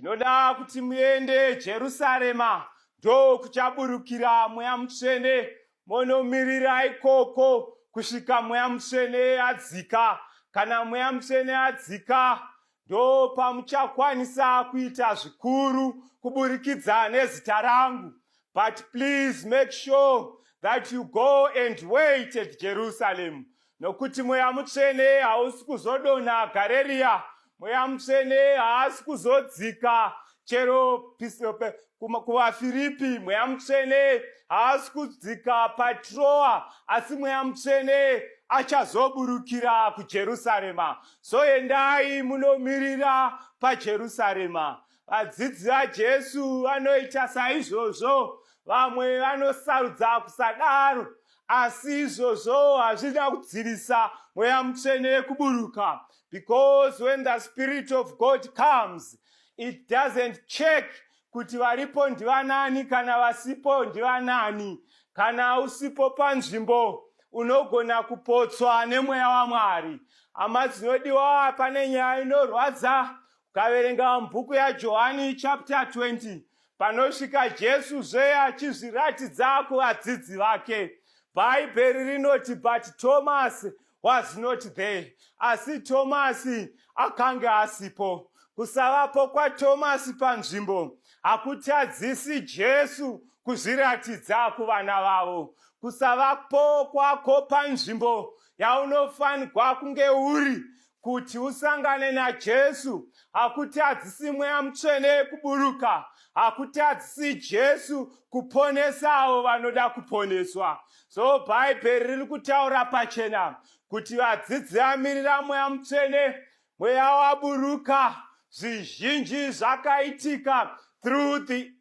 Ndinoda kuti muende Jerusarema, ndokuchaburukira Mweya Mutsvene, monomirira ikoko kusvika Mweya Mutsvene adzika. Kana Mweya Mutsvene adzika, ndopamuchakwanisa kuita zvikuru kuburikidza nezita rangu. But please make sure that you go and wait at Jerusalem, nokuti Mweya Mutsvene hausi kuzodonha Garirea. Mweya Mutsvene haasi kuzodzika chero kuvaFiripi. Mweya Mutsvene haasi kudzika paTroa, asi Mweya Mutsvene achazoburukira kuJerusarema. So endai munomirira paJerusarema. Vadzidzi vaJesu vanoita saizvozvo. Vamwe vanosarudza kusadaro, asi izvozvo hazvina kudzivisa Mweya Mutsvene kuburuka, because when the Spirit of God comes, it doesn't check kuti varipo ndivanani kana vasipo ndivanani. Kana usipo panzvimbo, unogona kupotswa neMweya waMwari. Hama dzinodiwa, pane nyaya inorwadza. Ukaverenga mubhuku yaJohani chapter 20, panosvika Jesu zve achizviratidza kuvadzidzi vake, Bhaibheri rinoti, "But Thomas was not there." Asi Thomasi akanga asipo. Kusavapo kwaThomasi panzvimbo hakutadzisi Jesu kuzviratidza kuvana vavo. Kusavapo kwako panzvimbo yaunofanirwa kunge uri kuti usangane naJesu hakutadzisi Mweya Mutsvene kuburuka, hakutadzisi Jesu kuponesa avo vanoda kuponeswa. So Bhaibheri riri kutaura pachena kuti vadzidzi vamirira Mweya Mutsvene, Mweya waburuka, zvizhinji zvakaitika through the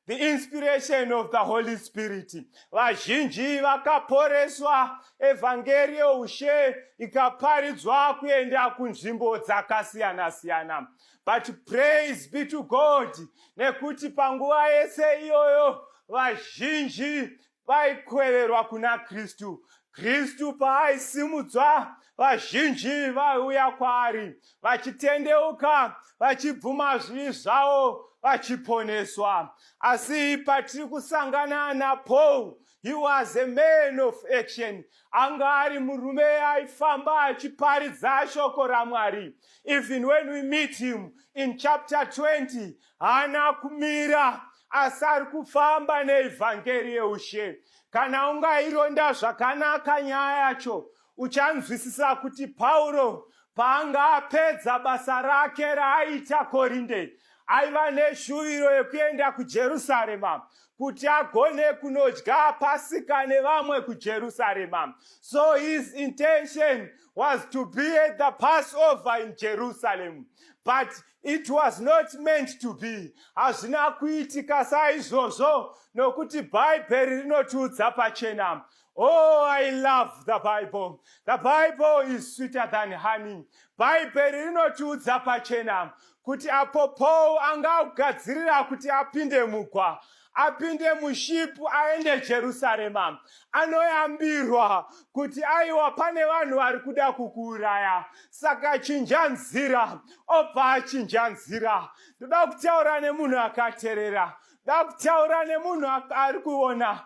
inspiration of the Holy Spirit. Vazhinji vakaporeswa, evhangeri yeushe ikaparidzwa kuenda kunzvimbo dzakasiyana-siyana. But praise be to God, nekuti panguva yese iyoyo vazhinji vaikweverwa kuna Kristu. Kristu paaisimudzwa, vazhinji vaiuya kwaari vachitendeuka, vachibvuma zvivi zvavo, vachiponeswa. Asi patiri kusangana naPaul, he was a man of action. Anga ari murume aifamba achiparidza shoko raMwari. Even when we meet him in chapter 20, haana kumira, asi ari kufamba neivhangeri yeushe. Kana ungaironda zvakanaka nyaya yacho, uchanzwisisa kuti Pauro paanga apedza basa rake raaita Korinde, aiva neshuviro yekuenda kuJerusarema kuti agone kunodya Pasika nevamwe kuJerusarema. So his intention was to be at the Passover in Jerusalem, but it was not meant to be. Hazvina kuitika saizvozvo, nokuti Bhaibheri rinotiudza pachena. Oh, I love the Bible. The Bible is sweeter than honey. Bhaibheri rinotiudza pachena kuti apo Paul anga agadzirira kuti apinde mugwa, apinde muship, aende Jerusarema, anoyambirwa kuti, "Aiwa, pane vanhu vari kuda kukuuraya, saka chinja nzira." Obva achinja nzira. Ndoda kutaura nemunhu akateerera, ndoda kutaura nemunhu ari kuona.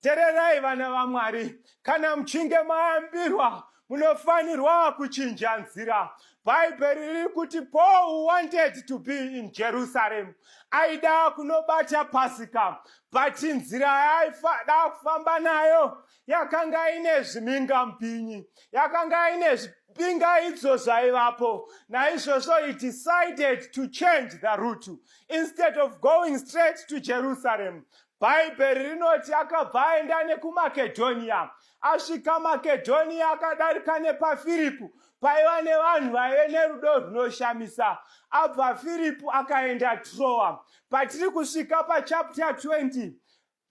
Tererai, vana vaMwari. Kana muchinge mayambirwa, munofanirwa kuchinja nzira. Bhaibheri riri kuti Paul wanted to be in Jerusalem. Aida kunobata Pasika, but nzira yaaida kufamba nayo yakanga ine zvimhingamupinyi, yakanga ine zvipingaidzo zvaivapo. Naizvozvo he decided to change the route. Instead of going straight to Jerusalem, Bhaibheri rinoti akabva aenda nekuMakedhonia. Asvika Makedhonia, akadarika nepaFiripu, paiva nevanhu vaive nerudo runoshamisa. Abva Firipu, akaenda Troa. Patiri kusvika pachapter 20,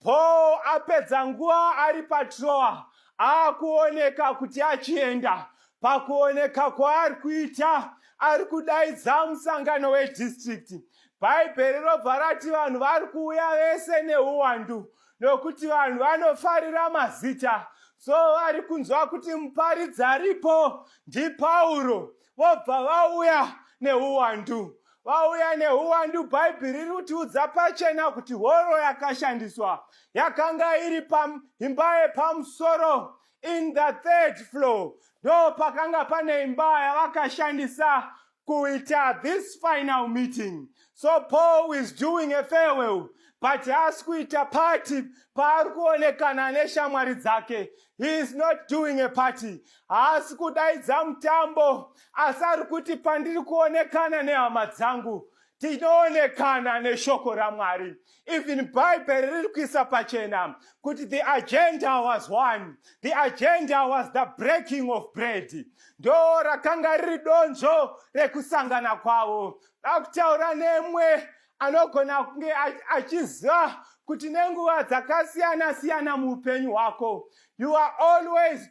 Paul apedza nguva ari paTroa, aakuoneka kuti achienda. Pakuoneka kwaari kuita, ari kudaidza musangano wedistrict. Bhaibheri robva rati vanhu vari kuuya vese neuwandu, nokuti vanhu vanofarira mazita. So vari kunzwa kuti muparidzi aripo ndiPauro, vobva vauya neuwandu. Vauya neuwandu. Bhaibheri riri kutiudza pachena kuti horo yakashandiswa yakanga iri paimba yepamusoro, in the third floor. Ndo pakanga pane imba yavakashandisa kuita this final meeting. So Paul is doing a farewell, but haasi kuita party paari kuonekana neshamwari dzake. He is not doing a party, haasi kudaidza mutambo, asi ari kuti pandiri kuonekana nehama dzangu, tinoonekana neshoko raMwari. Even Bhaibheri riri kuisa pachena kuti the agenda was one. The agenda was the breaking of bread. Ndo rakanga riri donzvo rekusangana kwavo. Dakutaura nemwe anogona kunge achiziva kuti nenguva dzakasiyana siyana muupenyu hwako, you are always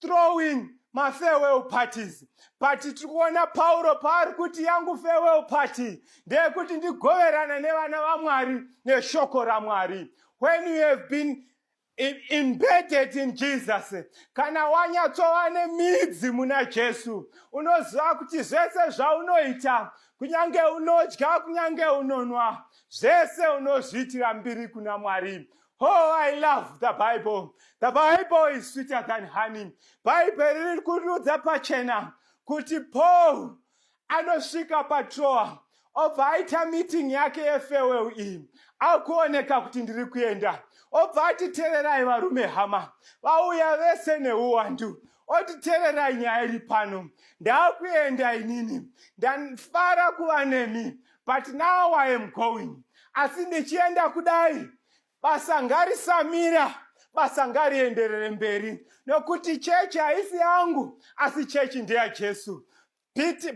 throwing mafarewell parties, but tiri kuona Pauro paari kuti yangu farewell party ndeyekuti ndigoverana nevana vaMwari neshoko raMwari. When you have been embedded in Jesus, kana wanyatsova nemidzi muna Jesu, unoziva kuti zvese zvaunoita, kunyange unodya, kunyange unonwa, zvese unozviitira mbiri kuna Mwari. Oh, I love the Bible. The Bible is sweeter than honey. Bhaibheri riri kuriudza pachena kuti Paul anosvika paTroa, obva aita meeting yake yefarewell iyi. Akuoneka kuti ndiri kuenda, obva ati, "Teererai varume, hama." Vauya vese neuwandu. Oti, "Teererai nyaya iri pano. Ndaakuenda inini. Ndafara kuva nemi, but now I am going. Asi ndichienda kudai, basa ngarisamira, basa ngarienderere mberi, nokuti chechi haisi yangu, asi chechi ndeyaJesu."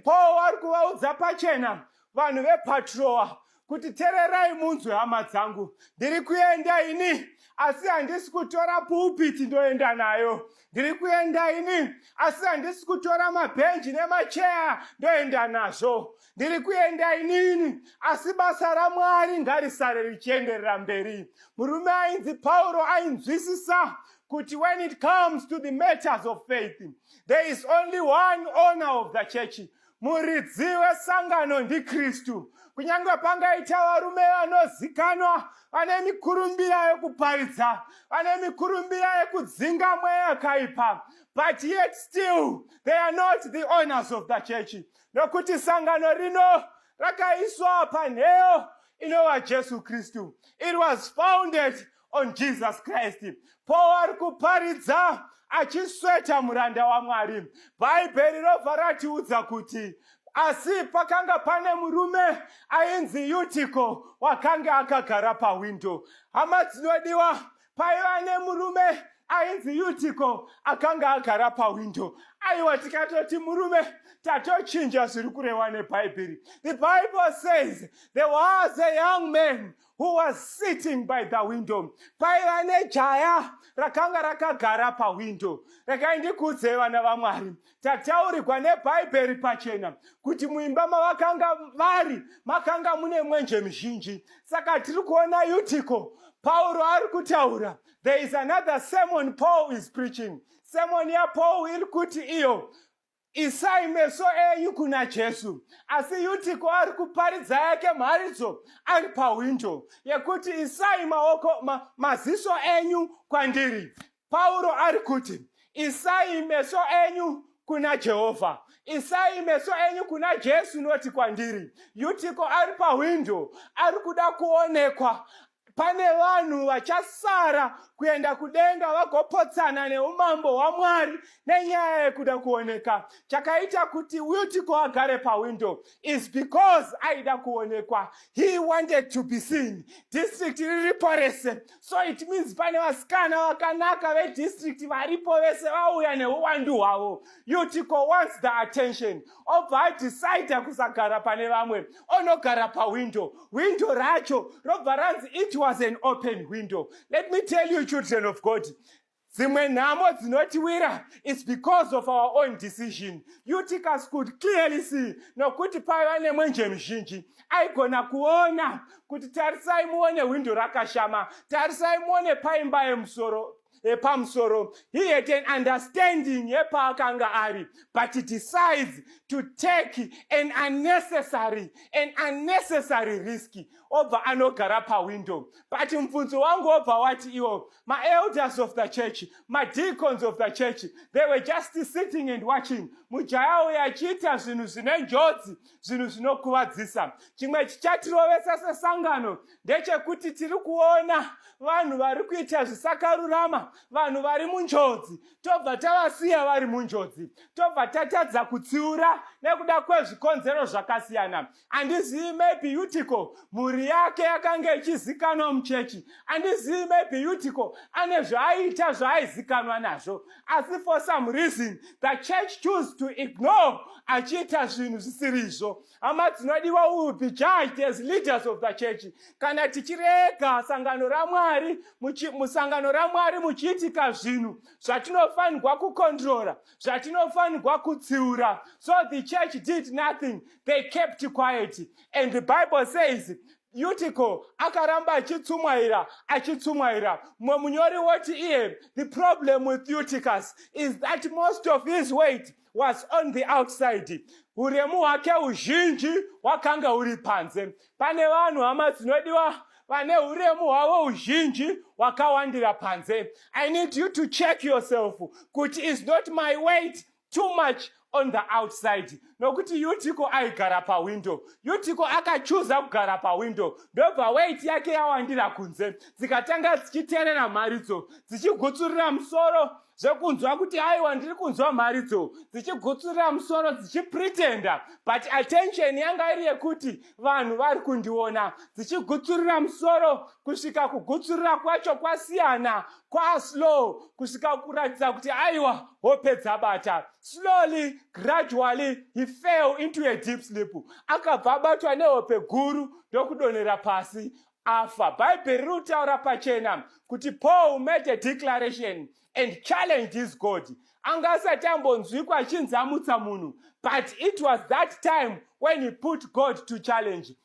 Paul ari kuvaudza pachena vanhu vepaTroa kuti, "Tererai munzwe, hama dzangu. Ndiri kuenda ini, asi handisi kutora pulpit ndoenda nayo. Ndiri kuenda ini, asi handisi kutora mabhenji nemacheya ndoenda nazvo. Ndiri kuenda inini, asi basa raMwari ngarisare richienderera mberi." Murume ainzi Pauro ainzwisisa kuti when it comes to the matters of faith, there is only one owner of the church. Muridzi wesangano ndiKristu. Kunyange pangaita varume vanozikanwa vane mikurumbira yekuparidza, vane mikurumbira yekudzinga mweya yakaipa, but yet still they are not the owners of the church, nokuti sangano rino rakaiswa panheyo inova Jesu Kristu. It was founded on Jesus Christ. Paul ari kuparidza achisweta, muranda waMwari. Bhaibheri robva ratiudza kuti asi pakanga pane murume ainzi Yutiko wakanga akagara pawindo. Hama dzinodiwa, paiva nemurume ainzi Yutiko akanga agara pawindo. Aiwa, tikatoti murume, tatochinja zviri kurehwa neBhaibheri. The Bible says there was a young man who was sitting by the window. Paiva nejaya rakanga rakagara pawindo. Regai ndikuudzei, vana vaMwari, tataurirwa neBhaibheri pachena kuti muimba mavakanga vari makanga mune mwenje mizhinji. Saka tiri kuona Yutiko, Pauro ari kutaura. There is another sermon Paul is preaching. Sermon yaPaul iri kuti iyo, "Isai meso enyu kuna Jesu." Asi Yutiko ari kuparidza yake mharidzo ari pawindo yekuti, "Isai maoko maziso enyu kwandiri." Pauro ari kuti, "Isai meso enyu kuna Jehovha, isai meso enyu kuna Jesu, noti kwandiri." Yutiko ari pawindo, ari kuda kuonekwa. Pane vanhu vachasara kuenda kudenga, vagopotsana neumambo hwaMwari nenyaya yekuda kuoneka. Chakaita kuti Yutiko agare pawindo is because aida kuonekwa. He wanted to be seen. District riripo rese, so it means pane vasikana vakanaka vedistrict varipo vese, vauya neuwandu hwavo. Yutiko wants the attention. Obva adecida kusagara pane vamwe, onogara pawindo. Windo racho robva ranzi it was an open window. Let me tell you, children of God, dzimwe nhamo dzinotiwira is because of our own decision. Eutychus could clearly see, nokuti paiva nemwenje mizhinji, aigona kuona kuti tarisai muone, hwindo rakashama, tarisai muone paimba yemusoro. Yepamusoro. He had an understanding yepaakanga ari, but he decides to take an unnecessary risk, obva anogara pawindow. But mubvunzo wangu wobva wati iwo, maelders of the church, madeacons of the church, they were just sitting and watching mujaya uyo achiita zvinhu zvine njodzi, zvinhu zvinokuvadzisa. Chimwe chichatirovesa sesangano ndechekuti tiri kuona vanhu vari kuita zvisakarurama, vanhu vari munjodzi, tobva tavasiya vari munjodzi, tobva tatadza kutsiura nekuda kwezvikonzero zvakasiyana. Handizivi, maybe Eutiko mhuri yake yakanga ichizikanwa muchechi. Handizivi, maybe Eutiko ane zvaaiita zvaaizikanwa nazvo, asi for some reason the church choose to ignore achiita zvinhu zvisirizvo. Hama dzinodiwa, we will be judged as leaders of the church kana tichirega sangano raMwari, musangano raMwari muchiitika zvinhu zvatinofanirwa kukontrora, zvatinofanirwa kutsiura. So the church did nothing. They kept quiet, and the Bible says Eutiko akaramba achitsumwaira, achitsumwaira. Mumwe munyori woti iye, the problem with Eutychus is that most of his weight was on the outside. Uremu hwake huzhinji hwakanga huri panze. Pane vanhu, hama dzinodiwa, vane uremu hwavo huzhinji hwakawandira panze. I need you to check yourself kuti, is not my weight too much on the outside? Nokuti Eutiko aigara pawindow. Eutiko akachuza kugara pawindow, ndobva weight yake yawandira kunze. Dzikatanga dzichiteerera mharidzo, dzichigutsurira musoro zvekunzwa kuti aiwa, ndiri kunzwa mharidzo, dzichigutsurira musoro, dzichipretenda, but attention yanga iri yekuti vanhu vari kundiona. Dzichigutsurira musoro kusvika kugutsurira kwacho kwasiyana, kwaslow, kusvika kuratidza kuti aiwa, hope dzabata. Slowly, gradually, he fell into a deep sleep. Akabva abatwa nehope guru, ndokudonhera pasi, afa. Bhaibheri riri kutaura pachena kuti Paul made a declaration and challenged his God. Anga asati ambonzwikwa achinzi amutsa munhu, but it was that time when he put God to challenge,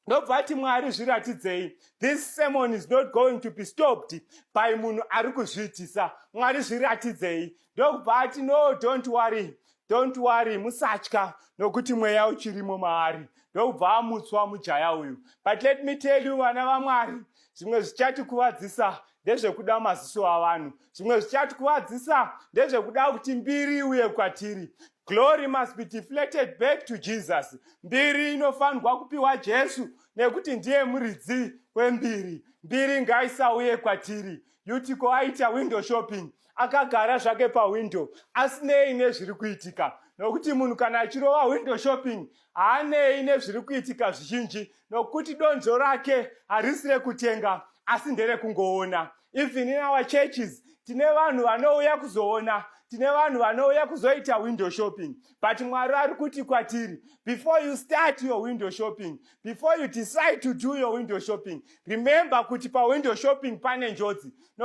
ndobva ati, "Mwari, zviratidzei. This sermon is not going to be stopped by munhu ari kuzviitisa. Mwari, zviratidzei." Ndokubva ati, "No, don't worry, don't worry, musatya, nokuti mweya uchirimo maari." Ndokubva amutswa mujaya uyu. But let me tell you, vana vaMwari, zvimwe zvichatikuvadzisa ndezvekuda maziso avanhu. Zvimwe zvichatikuvadzisa ndezvekuda kuti mbiri iuye kwatiri. Glory must be deflected back to Jesus. Mbiri inofanirwa kupiwa Jesu, nekuti ndiye muridzi wembiri. Mbiri ngaisauye kwatiri. Eutiko aita window shopping, akagara zvake pawindow, asinei nezviri kuitika, nokuti munhu kana achirova window shopping haanei nezviri kuitika zvizhinji, nokuti donzvo rake harisi rekutenga, asi nderekungoona. Even in our churches tine vanhu vanouya kuzoona, tine vanhu vanouya kuzoita window shopping. But Mwari ari kuti kwatiri, before you start your window shopping, before you decide to do your window shopping, remember kuti pawindow shopping pane njodzi.